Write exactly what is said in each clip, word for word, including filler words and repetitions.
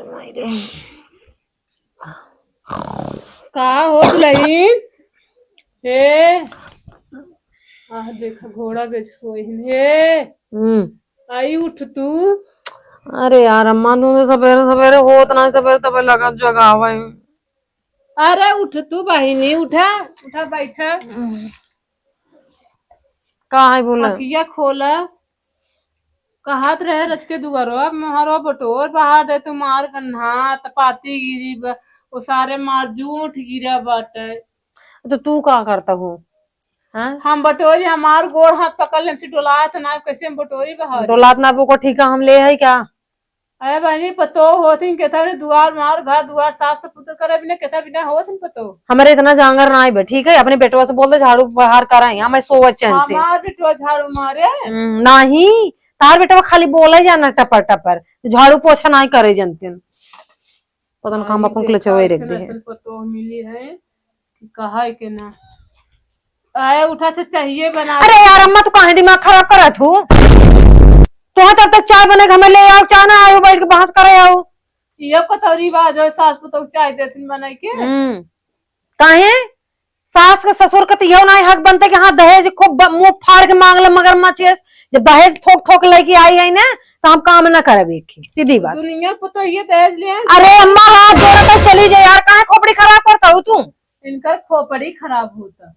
माई रे। का हो दुलहिन? हे, आह, देखा, घोड़ा बेच सोइन। हे, हम्म। आई उठ तू। अरे यार अम्मा, तू तो सबेरे सबेरे होत ना, सबेरे तबे लगा जगावे। अरे उठ तू बहिनी, उठा, उठा बैठा। का है बोला? अखिया खोला। कहत रहे रच के दुआरो, अब मोहरो बटोर बहार दे, तू मार गन्हा, त पाती गिरी बा, ओ सारे मार जूठ गिरा बाटे। तो तू का करता हो? हाँ? हम बटोरी, हमार गोड़ हाथ पकड़ ले, हमसे डोलात ना, कैसे हम बटोरी बहार? डोलात ना, वो को ठीका हम ले है क्या? अरे बहनी, पतो होत ही केथा भी दुआर मार, घर दुआर साफ सफुतर करे बिना केथा बिना होत ही पतो। हमरे इतना जांगर ना आइबे, ठीक है? अपने बेटवा से बोल दे झाड़ू बहार कराई, हमें सोवत चैन से। हमार बेटवा झाड़ू मारे? हम्म, नाही, तार बेटवा खाली बोले जाना टपर टपर, झाड़ू पोछा नाही करे जनते। पता न कहाँ अपन कुल चवाई रख दे है। पतो मिली है। कहा है के ना। आए उठा से चाहिए बना। अरे यार अम्मा, तू काहे दिमाग खराब करत हूँ? तोहे तब तक चाय बने के हमें ले आओ, चाय ना आयो, बैठ के बहस करे आओ। ये कतौरी बाज हो, सास पुतोह चाय देथिन बनाई के। हम्म। काहे? सास के ससुर के तो यहो ना हक बनते कि हाँ, दहेज खूब ब-, मुंह फाड़ के मांग ले मगरमच्छ के। जब दहेज थोक थोक लेके आई है ना, तो हम काम ना करब एक ही, सीधी बात। दुनिया को तो ये दहेज ले आए। अरे अम्मा, हाथ जोड़ा तो चली जाए यार, काहे खोपड़ी खराब करता हो तू? इनकर खोपड़ी खराब होता।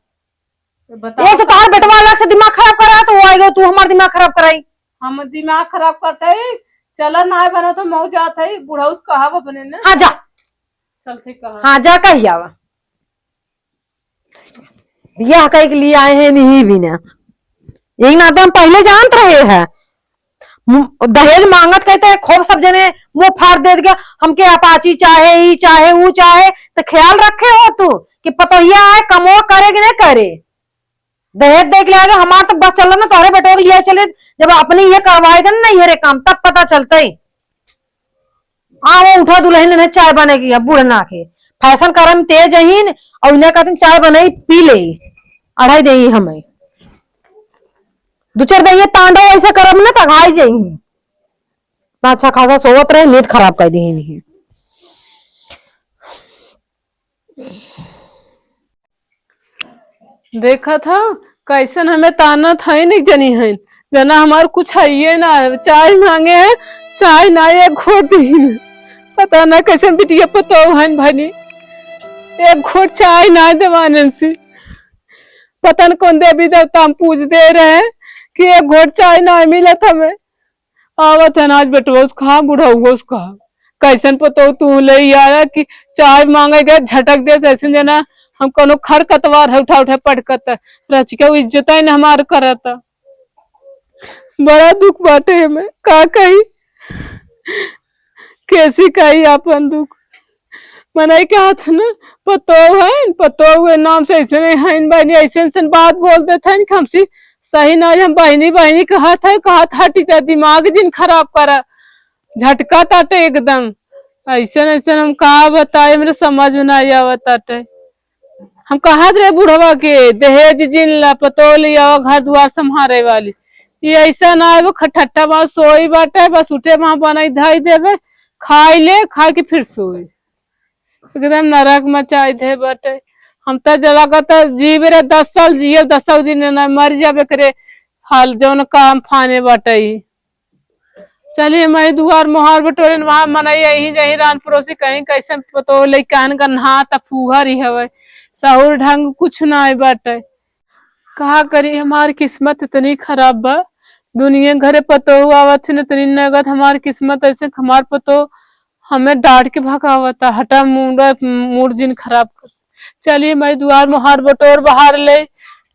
तो बताओ एक तो तोहार बेटवा अलग से दिमाग खराब करा, तो वो आएगा, तू हमार दिमाग खराब कराई। हम दिमाग खराब करते ही, चला ना बनो तो मऊ जात है, बुढ़ऊ से कहब अपने ना। हाँ, जा। चल, ठीक कहा। हाँ, जा, कही आवा। बियाह कई के लिए आए हैं, नहीं भी ना। यही नाते हम पहले जानत रहे हैं। मु-, दहेज मांगत कहते हैं, खूब सब जने मुंह फाड़ दे दिया, हमके अपाची चाहे, ई चाहे, ऊ चाहे, तो ख्याल रखे हो तू कि पतोहिया आए, कमो करे कि नहीं करे? दहेज देख ले आगे, हमार तो बस चल ना, तोहरे बेटवा के लिए चले, जब अपने ये करवाए देन ना ये रे काम, तब पता चलते। हाँ, वो उठा दुलहिन ने चाय बने की, अब बूढ़ ना के फैशन करम तेज अहिन, और इन्हें कहते चाय बनाई पी ले, अढ़ाई दे हमें दो चार दे तांडव ऐसे करम ना तघाई जाई। ना अच्छा खासा सोवत रहे, नींद खराब कर दी इन्हें। देखत ह, कैसन हमें तानत हइन, एक जनी हइन, जना हमार कुछ हइये ना है, चाय मांगे हैं, चाय ना एक घोट दीन। पता ना कैसन बिटिया पतोह हइन भनी, एक घोट चाय ना देवानन से। पता न कौन देवी देवता हम पूज दे रहे हैं कि एक घोट चाय ना मिलत हमें। आवत है ना आज बेटवा उसका, बुढ़ऊ उसका। कैसन पतोह तू ले आया कि चाय मांगे गए, झटक दे, जैसे जना हम कोनो खर कतवार है, उठा उठा पटकत। रचिका इज्जत ही न हमार करत। बड़ा दुख बाटे हमें, का कही, कैसी कही आपन दुख। मनई के हाथ न पतोह है, पतोह के नाम से ऐसे नहीं है, बहनी ऐसे ऐसे बात बोल देत है कि हमसे सही ना, हम बहनी बहनी कहत है, कहत हटी जा, दिमाग जिन खराब करा, झटका ताटे एकदम। ऐसे ऐसे हम का बताए, मेरे समझ में ना आवत ताटे। हम कहत रहे बुढ़वा के, दहेज जिन ला, पतोह ले आवा, घर दुआर संभारे वाली। ये ऐसा ना आए, वो खटट्टा बा, सोई बाटे, बस उठे वहाँ बनाई धाई देवे, खाई ले, खाई के फिर सोई। एकदम नरक मचाई दे बाटे। हम त जरा का त जीवे रे, दस साल जिए, दस साल दिन ना मर जाबे करे। हाल जौन काम फाने बाटे ई। चलिए, मैं दुआर मोहार बटोरे न, वहाँ मनई यहीं जहीं रान पड़ोसी कहीं कैसे पतोह लइकान का नहा त फूहर ही हवे, सहूर ढंग कुछ ना आए बाटे। का करी, हमार किस्मत इतनी खराब बा, दुनिया घरे पतोह आवत है, इतनी नगद, हमार किस्मत ऐसे, हमार पतोह हमें डांट के भगावता, हटा मुंडा, मूड जिन खराब कर। चलिए, मैं दुआर मोहार बटोर बहार ले,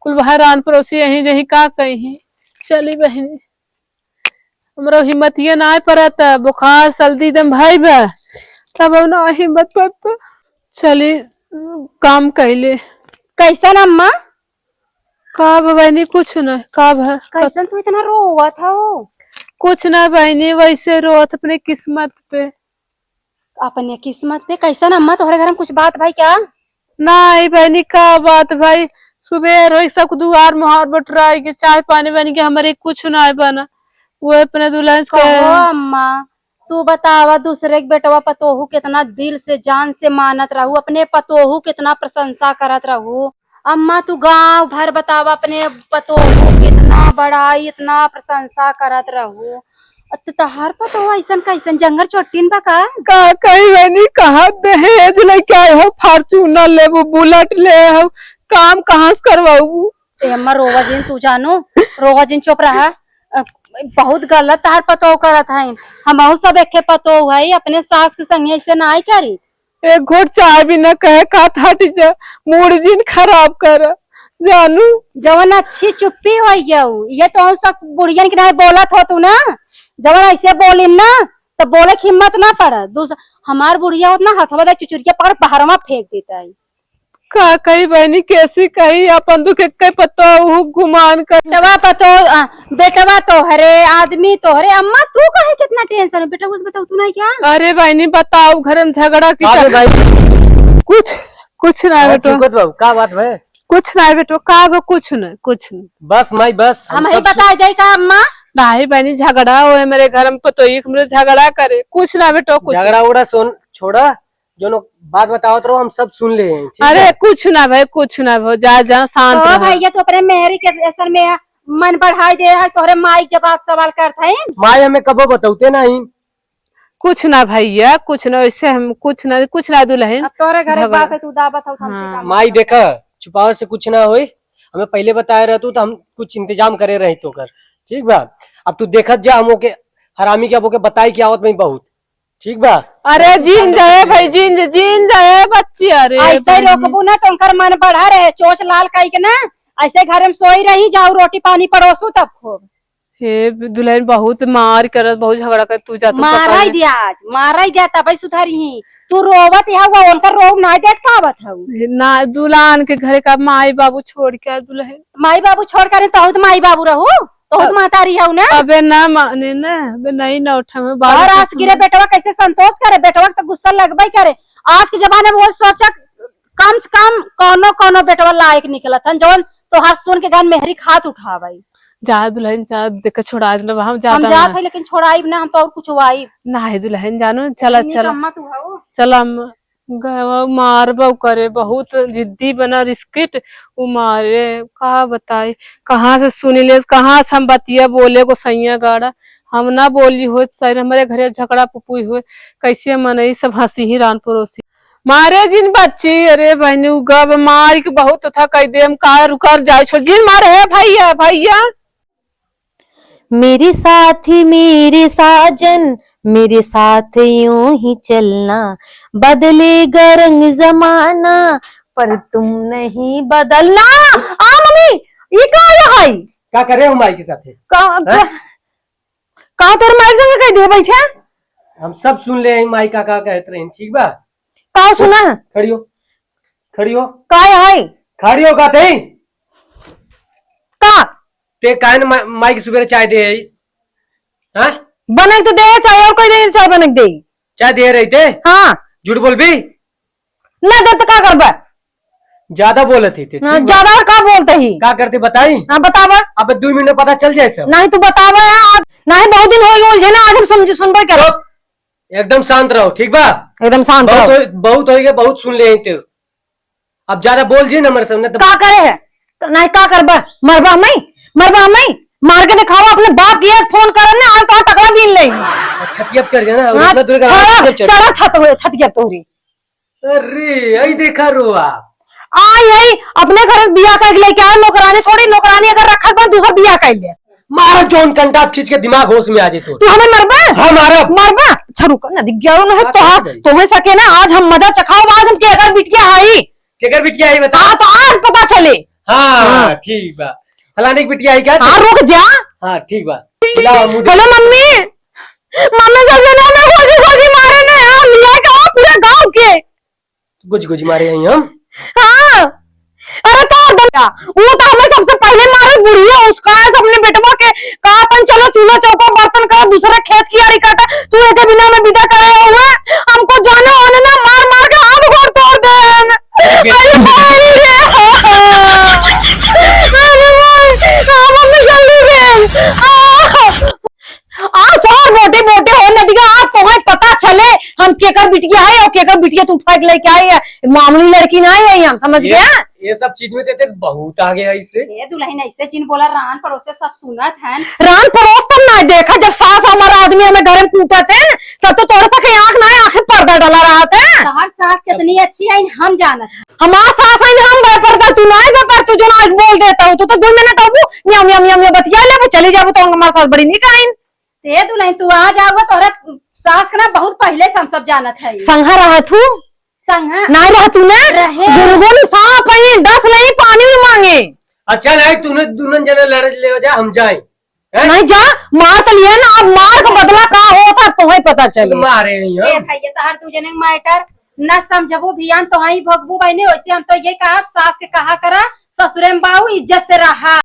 कुल बाहर आन पड़ोसी यहीं जहीं का कहीं। चली बहनी। हमरो हिम्मतिया नाय परत, बुखार सर्दी दम भाई बा, तब ना हिम्मत परत। चली काम कैले। कैसन अम्मा? का बा बहनी? कुछ ना। का बा? कैसन तू इतना रोवत हो? कुछ ना बहनी, वैसे रोवत अपने किस्मत पे। अपने किस्मत पे? कैसन अम्मा, तोहरे घर में कुछ बात भाई क्या? नाहीं बहनी, का बात भाई? सुबह रोई सब दुआर मोहार बटुराई के चाय पानी बन के, हमरे कुछ नाहीं बना। वो अपने दुल्हन से कहो कहे अम्मा, तू बतावा, दूसरे के बेटवा पतोहू कितना दिल से जान से मानत रहू, अपने पतोहू कितना प्रशंसा करत रहू। अम्मा, तू गाँव भर बतावा, अपने पतोहू कितना बड़ाई, इतना प्रशंसा करत रहू। अ, त-, तहार पतोहू अइसन कइसन जंगल चोट्टिन बा का? का कही बहिनी, कहाँ दहेज लइके आए हो, Fortuner लेबू, Bullet ले हो, काम कहाँ से करवाऊ? ए अम्मा, रोवा जिन तू जानू, रोवा जिन, चुप रहा। अ, बहुत गलत तहार पतोह करत हईन। हमहू सब एके पतोह हई, अपने सास के संगे अइसे नाहीं करी। एक घोट चाय भी न कहे का हटी जा, मूड जिन खराब कर जानू। जवन अच्छी चुप्पी होइ गया उ, ये तो हम सब बुढ़ियन के नाहीं बोलत हो तू ना, जवन अइसे बोलिन ना तो बोले के हिम्मत ना पड़ा। दूस-, हमार बुढ़िया होत ना हथवा दे चुचुरिया पकड़ बहरवा फेंक देता है। का कही बहिनी, कैसी कही, अपन दुख एक पतोह गुमान कर। बेटवा पतोह, आ, बेटवा तोहरे, आदमी तोहरे। अम्मा, तू काहे कितना tension हो? बेटा, कुछ बताओ, तू नहीं क्या? अरे बहिनी, बताओ, घर में झगड़ा की अरे का? भाई। कुछ, कुछ ना हाँ, बेटो। चुकत बाबू, का बात है? कुछ ना बेटो, का बा? कुछ ना, कुछ ना। बस माई, बस, हम हम ही सब बता जाए का अम्मा? नहीं बहिनी, झगड़ा हो मेरे घर में, पतोही हमरे झगड़ा करे, कुछ ना बेटो, कुछ झगड़ा ना। उगड़ा सुन, छोड़ा, जोनो बात बतावत रहो, हम सब सुन ले हैं, ठीक अरे, है? कुछ ना भाई, कुछ ना भाई, जा, जा, शांत ओ रहा। भैया, तू अपने मेहरी के ऐसन में मन बढ़ाई दे है, तोहरे माई जवाब सवाल करत है। माई हमें कबो बतौते नहीं। कुछ ना भैया, कुछ ना, वैसे हम कुछ ना, कुछ ना दुल्हन। अब तोहरे घर एक झगड़ा। बात है, तू दा बताओ, हमसे हाँ। का माई मतलब? देखा, छुपावे से कुछ ना होई, हमें पहले बताए रहतू तो हम कुछ इंतजाम करे रही तो कर, ठीक बा? अब तू देखत जा, हम ओके हरामी के अब ओके बताई कि आवत में बहुत ठीक बा? अरे जीन जाए भाई, जीन जा-, जीन जाए बच्ची, अरे ऐसे ही बहिनी। रोकबू ना तो उनकर मन बढ़ा रहे, चोंच लाल कई के ना, ऐसे घर में सोई रही, जाऊ रोटी पानी परोसू तब खूब। हे दुल्हन, बहुत मार करत, बहुत झगड़ा करत, तू जा, तू मारा पकड़ ही ले। दिया आज, मारा ही दिया, तब ही सुधरी ही। तू रोवत यहाँ हुआ, उनकर रोव ना देख पावत हऊ। ना, दुल्हन के घरे का माई बाबू छोड़ के आ दुल्हन। माई बाबू छोड़ के आ, तहु त माई बाबू रहू। तोहू त अब महतारी हऊ ना। अबे ना माने ना, अबे नहीं ना उठावे, बाबू और के आज गिरे सुने। बेटवा कैसे संतोष करे, बेटवा के त गुस्सा लगबे करे। आज के जमाने में वो सोचा, कम से कम कौनो कौनो बेटवा लायक निकलत हन, जौन तोहार सुन के गन मेहरी खात उठावे। जा दुल्हन जा, देख छोड़ा देना, हम हम जाता जात ना। है लेकिन छोड़ाइब ना, हम तो और कुछ वाइब। ना है दुल्हन जानो, चला, इन्हीं चला। कम्मा तू हऊ। चला अम्मा। गवा मारबो करे, बहुत जिद्दी बना रिस्किट उ मारे, का बताई, कहाँ से सुनी ले, कहाँ से हम बतिया बोले गोसैया गाड़ा, हम ना बोली होत, शायद हमरे घरे झगड़ा पुपुई होए, कैसे मनई सब हँसी ही रान परोसी। मारे जिन बच्ची, अरे बहनी, उ गब मार के बहुत था कह दे, हम का रुकर जाए, छोड़ जिन मारे, हे भैया, भैया। मेरे साथी मेरे साजन, मेरे साथ यूं ही चलना, बदलेगा रंग जमाना, पर तुम नहीं बदलना। आ मम्मी, ई का है? का करे हो माई के साथे? का, हैं? का, का तोर माई संगे कह दे बैठा? हम सब सुन ले हैं माई का, का कहत रही, ठीक बा? का सुना? खड़ी हो, खड़ी हो। का है? खड़ी हो, का थे? का? ते काहे न मा-, माई के सुबेरे चाय दे आई? हाँ? बनक तो दे, चाय और कोई दे, चाय बनक दे। चाय दे रही थे? हाँ। झूठ बोलबी? ना दे तो का करबा? ज्यादा बोलत ही ते, ना, ठीक बा? ज्यादा का बोलते ही? का करते बताई? हाँ, बतावा। अब दो मिनट में पता चल जाए सब। नहीं, तू बतावा आज। नहीं, बहुत दिन हो गए उलझे ना, आज हम समझ, सुनबे करो। चुप। एकदम शांत रहो, ठीक बा? एकदम शांत बहुत रहो। हो, बहुत हो गया, बहुत सुन ले हैं ते। अब ज्यादा बोल जी ना हमारे सामने तो का करे है? नहीं का करबा? मरबा हम नहीं? मरबा हम नहीं? मार के दिखावा अपने बाप की, एक फोन करन ने, आज तो टकला बीन ले। छतिया पे चढ़ जाना, और हाँ, इतना दूर का चढ़ा, छतिया पे चढ़। चढ़ा छत हुए, छतिया पे तोहरी। अरे, यही देखा रो आप। आई, आई, अपने घर बियाह कर लेके आए, नौकरानी थोड़ी, नौकरानी अगर रखल बा, दूसर बियाह कर ले। मारब जौन कंटा खींच के दिमाग होश में आ जाए तो। तू हमें मरबा? हाँ, मारब। मरबा? अच्छा रुको ना, दिख गया ना है का तोहार, करबे? तोहे सके ना, आज हम मजा चखाओ, आज हम केकर बिटिया हई। केकर बिटिया हई बता? हाँ, तो आज पता चले। हाँ, हाँ। ठीक बा। फलाने की बिटिया हई का? हाँ, रुक जा। हाँ, ठीक बा। लाओ, मुंह दे। हेलो मम्मी, मम्मी सब जना ना गोजी गोजी मारे ना, हम ले का पूरा गांव के। गुज गुज मारे हई हम। हाँ। अरे का दम-, वो तो हमें सबसे पहले मारे बुढ़िया, उसका है सबने बेटवा के, कहा अपन चलो चूल्हा चौका बर्तन करो, दूसरा खेत की आड़ी काटा, तू एके बिना में विदा करे हुए, हमको जाने वाले ना मार मार के हाथ गोड़ तोड़ दे। अरे बाप रे। अरे माई, हाँ, मम्मी जल्दी से। आ, आ, तोहर मोटे मोटे हो नदिया, आ, तो हम केकर बिटिया है और केकर बिटिया तू उठा के लेके आई है, मामूली लड़की ना आई है हम, समझ ये, गया? ये सब चीज में तो तेरे बहुत आगे है इससे। ए दुलहिन, ऐसे जिन बोला, रान पड़ोसे सब सुनत हैं। रान पड़ोस तब ना देखा, जब सास हमारा आदमी हमें घर में कूटत है, तब तो तोरे से कहीं आँख ना है, आँखें पर्दा डाला रहत है। तोहर सास कितनी अच्छी है, हम जानत हैं। हमार सास है, हम बाय पर्दा, तू ना है बाय पर्दा, तू जो ना आज बोल देता हूँ, तू तो दो मिनट अबू, म्याऊ, म्याऊ, म्याऊ, म्याऊ बतिया ले, वो चली जाबू तो हमार सास बड़ी निक आइन। ते दुलहिन, तू आ जाओ, तोहरा सास के ना बहुत पहले से हम सब जानत है। संघा रहत हूँ? संघा? ना रहत हूँ ना? रहे। गुनगुन सांप है, दस नहीं पानी में मांगे। अच्छा नहीं, तूने दुल्हन जना लड़ ले जा, हम जाए। हैं? नहीं जा, मार तो लिए ना, अब मार का बदला का होता तोहे पता चले। मारे नहीं हम। ए भैया, तोहर दू जने के मैटर ना समझबू भियान, तोहई भोगबू बहनी। वैसे हम तो ये कहा, सास के कहा करा, ससुरे में बाऊ इज्जत से रहा।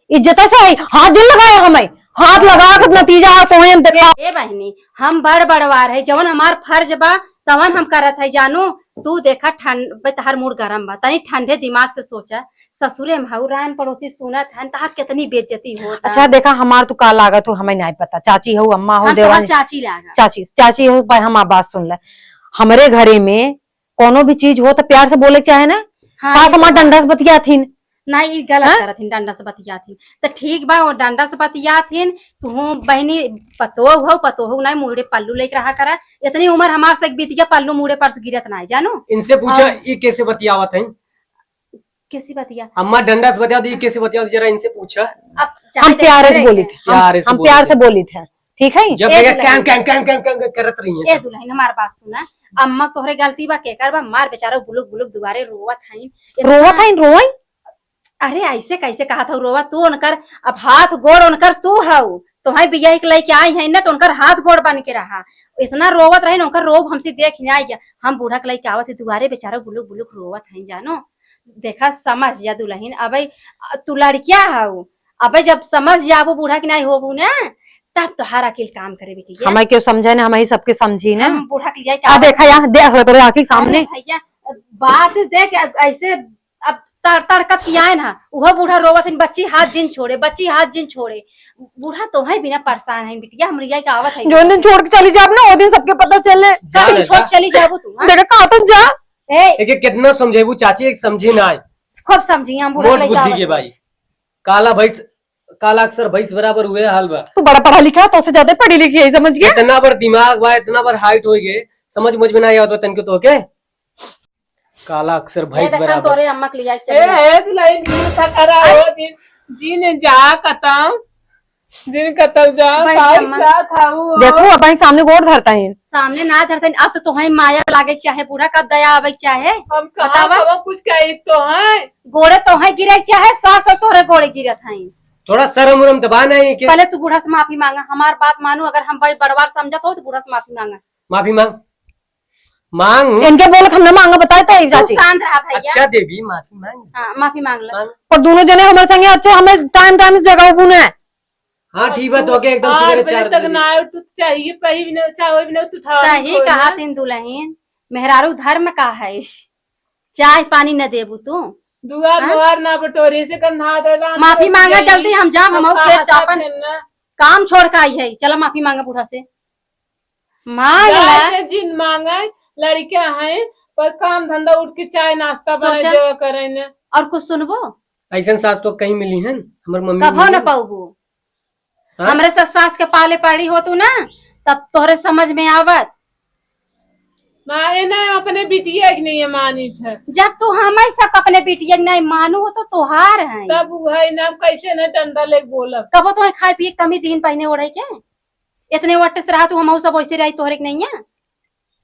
इज्जत से है, हाथ जिन लगाओ हमें, हाथ लगा के नतीजा आ तोहे हम देखा। ए बहनी, हम बड़ बड़वार है, जवन हमार फर्ज बा तवन हम करत है जानू। तू देखा ठंड, बे तहार मूड गरम बा, तनी ठंडे दिमाग से सोचा। ससुरे में हऊ, रान पड़ोसी सुनत हन, तहार कितनी बेइज्जती होत। अच्छा देखा, हमार तू का लागत हो, हमें नहीं पता। चाची हो, अम्मा हो, हम तोहर देवरानी। चाची लागा। चाची, चाची हो, भाई हमार बात सुन ले। हमरे घरे में कोनो भी चीज हो तो प्यार से बोले के चाहे ना। हाँ, सास ये तो हमार बात। डंडा से बतियाथिन। ना, ई गलत हाँ? करत हिन, डंडा से बतियाथिन। तो ठीक बा, वो डंडा से बतियाथिन, तू बहनी पतोह हो, पतोह हो, ना मुहरे पल्लू लेके रहा करा। इतनी उम्र हमार से बीत गया, पल्लू मुहरे पर से गिरत ना है, जानू? इनसे पूछा, और ई कैसे बतियावत है? कैसी बतिया? अम्मा डंडा से बतिया दी, कैसे बतिया दी, जरा इनसे पूछा। अब चाहे हम प्यार से बोली थे, हम, प्यार से हम बोली प्यार थे। से बोली थे, ठीक है? जब ए देखा दुल्हन। कैम, कैम, कैम, कैम, कैम करत रही है ए सब। दुल्हन, हमार बात सुना, अम्मा तोहरे गलती बा, केकर बा? मार बेचारा बुलुक बुलुक दुआरे रोवत हईन। इतना रोवत हईन, रोवई? अरे ऐसे कैसे कहा था रोवा? तू उनकर, अब हाथ गोड़ उनकर तू हऊ, तुम्हारे बियाह के लेके आई है ना, तो उनकर हाथ गोड़ बन के रहा। इतना रोवत रही ना, उनकर रोब हमसे देख ही नहीं गया। हम बूढ़ा के लेके आवत है दुआरे, बेचारा बुलुक बुलुक रोवत है, जानो। देखा, समझ जा दुल्हन, अबे तू लड़किया हऊ, अबे जब समझ जाबू बूढ़ा की नहीं होबू ना, तब तोहार अकिल काम करे बेटी। हमें क्यों समझे ना, हमें ही सबके समझी ना। हम बूढ़ा के लिए आ देखा यहाँ, देख लो तोरे आँखी के सामने। अरे भैया, बात देख ऐसे, अब तड़-, तड़कत की आए ना, उहो बूढ़ा रोवत है, "बच्ची हाथ जिन छोड़े, बच्ची हाथ जिन छोड़े।" बूढ़ा तो है बिना परेशान है बिटिया, हम लिया के आवत है। जोन दिन छोड़ के चली जाब ना, वो दिन सबके पता चले। जा कहीं ना, छोड़ जा। चली जाबू तू, हाँ? देखा, कहा तुम जा। ए। एक, एक कितना समझेबू चाची, एक समझी ना आए। खूब समझी, हम बूढ़ा मोट लइका बुद्धि के आवत। भाई। काला भैंस, काला अक्षर भैंस बराबर हुए हाल बा। तू बड़ा पढ़ा लिखा, तो से ज्यादा पढ़ी लिखी है, समझ गया? इतना बड़ दिमाग बा, इतना बड़ height हो गए, समझ, मुझ में ना आवत बा तनके तो के। काला अक्षर ये भैंस देखा बराबर। तोरे अम्मा के लिया ए, चल। ए, दुल्हन, जी था करा अरे। हो, जी, जी ने जा कतम, जिन कतल जा, भाई काई अम्मा। क्या था वो? देखो, अब भाई सामने गोड़ धरता है। सामने ना धरता है, अब तो तोहे माया लागे के चाहे, बूढ़ा का दया आवे के चाहे। हम कहाँ बतावा। कहाँ कुछ कही तो है? गोड़े तोहे गिरे के चाहे, सास और तोहरे गोड़े गिरत हैं। थोड़ा शर्म उरम दबा नहीं के? पहले तू बूढ़ा से माफी मांगा, हमार बात मानू, अगर हम बड़ बड़वार समझत हो तो बूढ़ा से माफी मांगा। माफी मांग, मांग। इनके बोलत हम ना मांगा, बताए तो तू चाची। शांत रहा भैया। अच्छा देवी, माफी मांग। हाँ, माफी मांग ले। मांग। और दोनों जने हमारे संगे अच्छे, हमें time time से जगाओ बुने। हाँ, ठीक बा, तो के एकदम आठ सुबेरे बजे चार तक बजे। ना आए, तू चाहिए, पही भी ना, चाहे भी ना, तू ठाड़ सही कहा ना। तीन दुल्हन, मेहरारू धर्म का है, चाय पानी न देबू तू। दुआर हाँ? दुआर ना बटोरे से कर नहा दे, राम माफी मांगा जल्दी, हम जाम, हम खेत चापन। काम छोड़ के आई है, चला माफी मांगा बूढ़ा से। मांग ला। जिन मांगे, लड़का है, पर काम धंधा उठ के चाय नाश्ता बना सोचा। देवा करे न। और कुछ सुनबो? ऐसन सास तो कहीं मिली है, हमर मम्मी कभो मिली न है। पाऊबो। हाँ? हमरे से सास के पाले पड़ी हो तू ना, तब तोहरे समझ में आवत। माए ना अपने बिटिया के नहीं मानी थे। जब तू हमें सब अपने बिटिया के नहीं मानू हो तो तोहार है। तब वो है ना, कैसे न डंडा लेके बोलब। कबो तुम्हें खाए पिए के कमी दीन पहने ओढ़े के? इतने वट से रहा तू, हम सब वैसे रही तोहरे के नहीं है।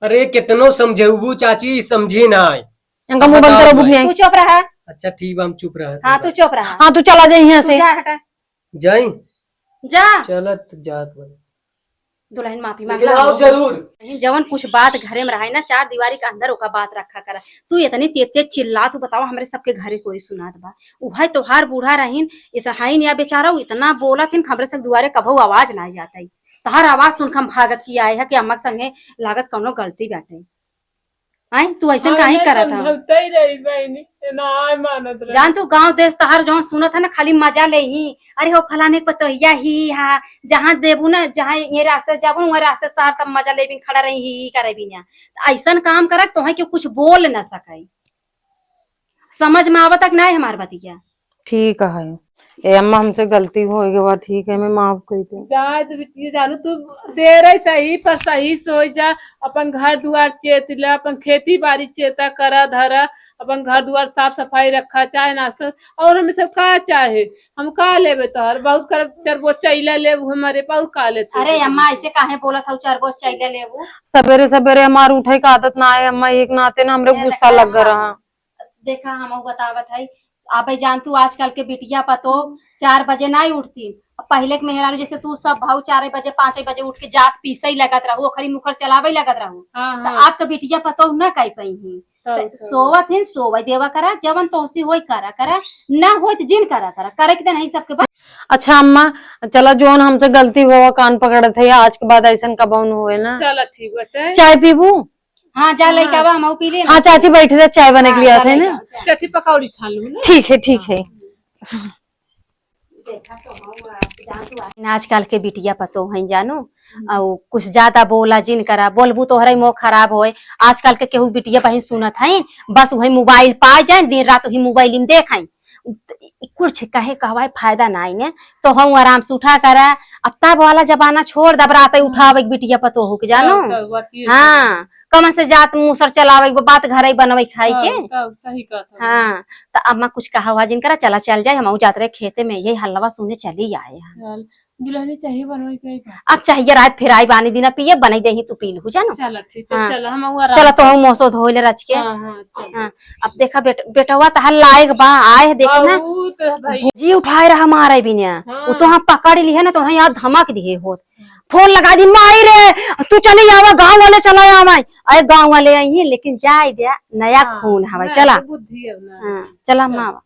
अरे कितनो समझेबू चाची, समझी ना आए। इनका मुंह बंद बताओ करो, बुक भाई। नहीं आई। तू चुप रहा। अच्छा ठीक बा, हम चुप रहा। हाँ, तू चुप रहा। हाँ, तू चला जा यहाँ तू से। जा हटा। जाई? जा। चलत जात बा। दुल्हन माफी मांग लेकिन ला। आओ जरूर। लेकिन जवन कुछ बात घरे में रहे ना, चार दीवारी के अंदर ओका बात रखा करा। तू इतनी तेज तेज चिल्ला, तू बताओ हमरे सबके घरे कोई सुनात बा? उहे तोहार बूढ़ा रहीन, इस हाइन या बेचारा, उ इतना बोलत हिन, हमरे सब दुआरे कभू आवाज ना जात है। तहार आवाज सुन के हम भागत की आए है कि अम्मा के संगे लागत कौनो गलती बाटे। आय, तू अइसन हम काहे ना करत हौ? समझौते ही रही बहिनी, ये ना आय मानत रही। जान तू, गाँव देश तहार जौन सुनत है ना, खाली मजा लेही। अरे हो फलाने के पतोहिया ही हा, जहाँ देबू ना, जहाँ ये रास्ते जाबू ना, वही रास्ते तहार तब मजा लेबी, खड़ा रही ही, ही करबी ना। त अइसन काम करक तोहे केहू कुछ बोल ना सके। समझ में आवत कि नाहीं हमार बतिया? ठीक है। ए अम्मा, हमसे गलती होइ गवा, ठीक है, मैं माफ कर दे। जाए तो बिटिया जानू, तू देर है सही पर सही से होइ जा, अपन घर दुआर चेत ला, अपन खेती बाड़ी चेता करा धरा, अपन घर दुआर साफ सफाई रखा, चाहे नाश्ता, और हमें सब का चाहे, हम का लेबे तोहर, बहुत कर चरबो चैला लेब हमारे पाऊ का लेते अरे हो? अम्मा, ऐसे काहे बोलत हौ, चरबो चैला लेबू? सबेरे सबेरे हमार उठे का आदत ना है अम्मा, एक नाते ना हमरे ए गुस्सा देखा लग अम्मा, रहा। देखा, हम बतावत है, अबे जान तू, आजकल के बिटिया पतो हम्म। चार बजे नाहीं उठती। अब पहिले के मेहरारू जैसे तू सब भाऊ चार बजे, पाँच बजे उठ के जात पीसे लगत रहू, ओखरी मुखर चलावे लगत रहू। हाँ, त हाँ। अब के बिटिया पतो ना कह पाई ही। तब, त तब। सोवत है, सोवे देवा करा, जवन तोहसे होई करा, करा, ना होई त जिन करा, करा, करे के त नहीं सबके बस। अच्छा अम्मा, चला जौन हमसे गलती हुआ, कान पकड़त है, आज के बाद अइसन कबहुँ न होए ना। चला ठीक बाटे। चाय पीबू? हाँ, जा लइका हाँ। बा, हम पी ले ना। हाँ, चाची बैठी रह, चाय बने के हाँ, लिए जा आते हैं लइका ना। बा, जा। चाची पकौड़ी छान लू ना। ठीक है, ठीक है। देखा तो हम, जान तू आ- आजकल के बिटिया पतो हैं जानो, हम्म। और कुछ ज्यादा बोला जिन करा, बोलबू तोहरा ही मोह खराब होए। आजकल के केहू बिटिया बहिन सुनत हैं, बस वही मोबाइल पाए जाए, दिन रात वही मोबाइल में देखें। कुछ कहे कहवाए फायदा नाहीं है, तो हम आराम से उठा करा। अब तब वाला जमाना छोड़ दब, रात ही हम्म। उठावे के बिटिया पतोहू के जानो। तब, तब, बात ये हाँ, कमन से जात मुसर चलावे के, बात घर ही बनवे खाए के। तब, तब, सही कहत हौ। हाँ, त अम्मा कुछ कहा हुआ जिन करा, चला चल जाए, हम जात रहे खेते में, यही हलवा सुने चली आए हैं। चल, दुल्हनी चाहिए बनवे के बा। अब चाहिए रात फिर आई बानी दिना पिए, बनई देही तू पी लू जानो। चला ठीक है, हाँ। चला हम आराम चला तो से। हम मोसो धोइले रच के। हाँ, हाँ, चल। हाँ, अब देखा बेट-, बेटवा तहार लायक बा, आए है देखे ना। बहुत है भाई। जी उठाए रहा मारे बिना। हाँ। वो तो हम पकड़ ली है ना, तो वहीं यार धमक दिए होत। फोन लगा दी, "माई रे, तू चली आवा, गाँव वाले चला आवा।" अरे गाँव वाले आई हैं, लेकिन जाए दे, नया हाँ, खून हवा, नहीं, चला। तो बुद्धि है ना। हाँ, चला चल। माँ।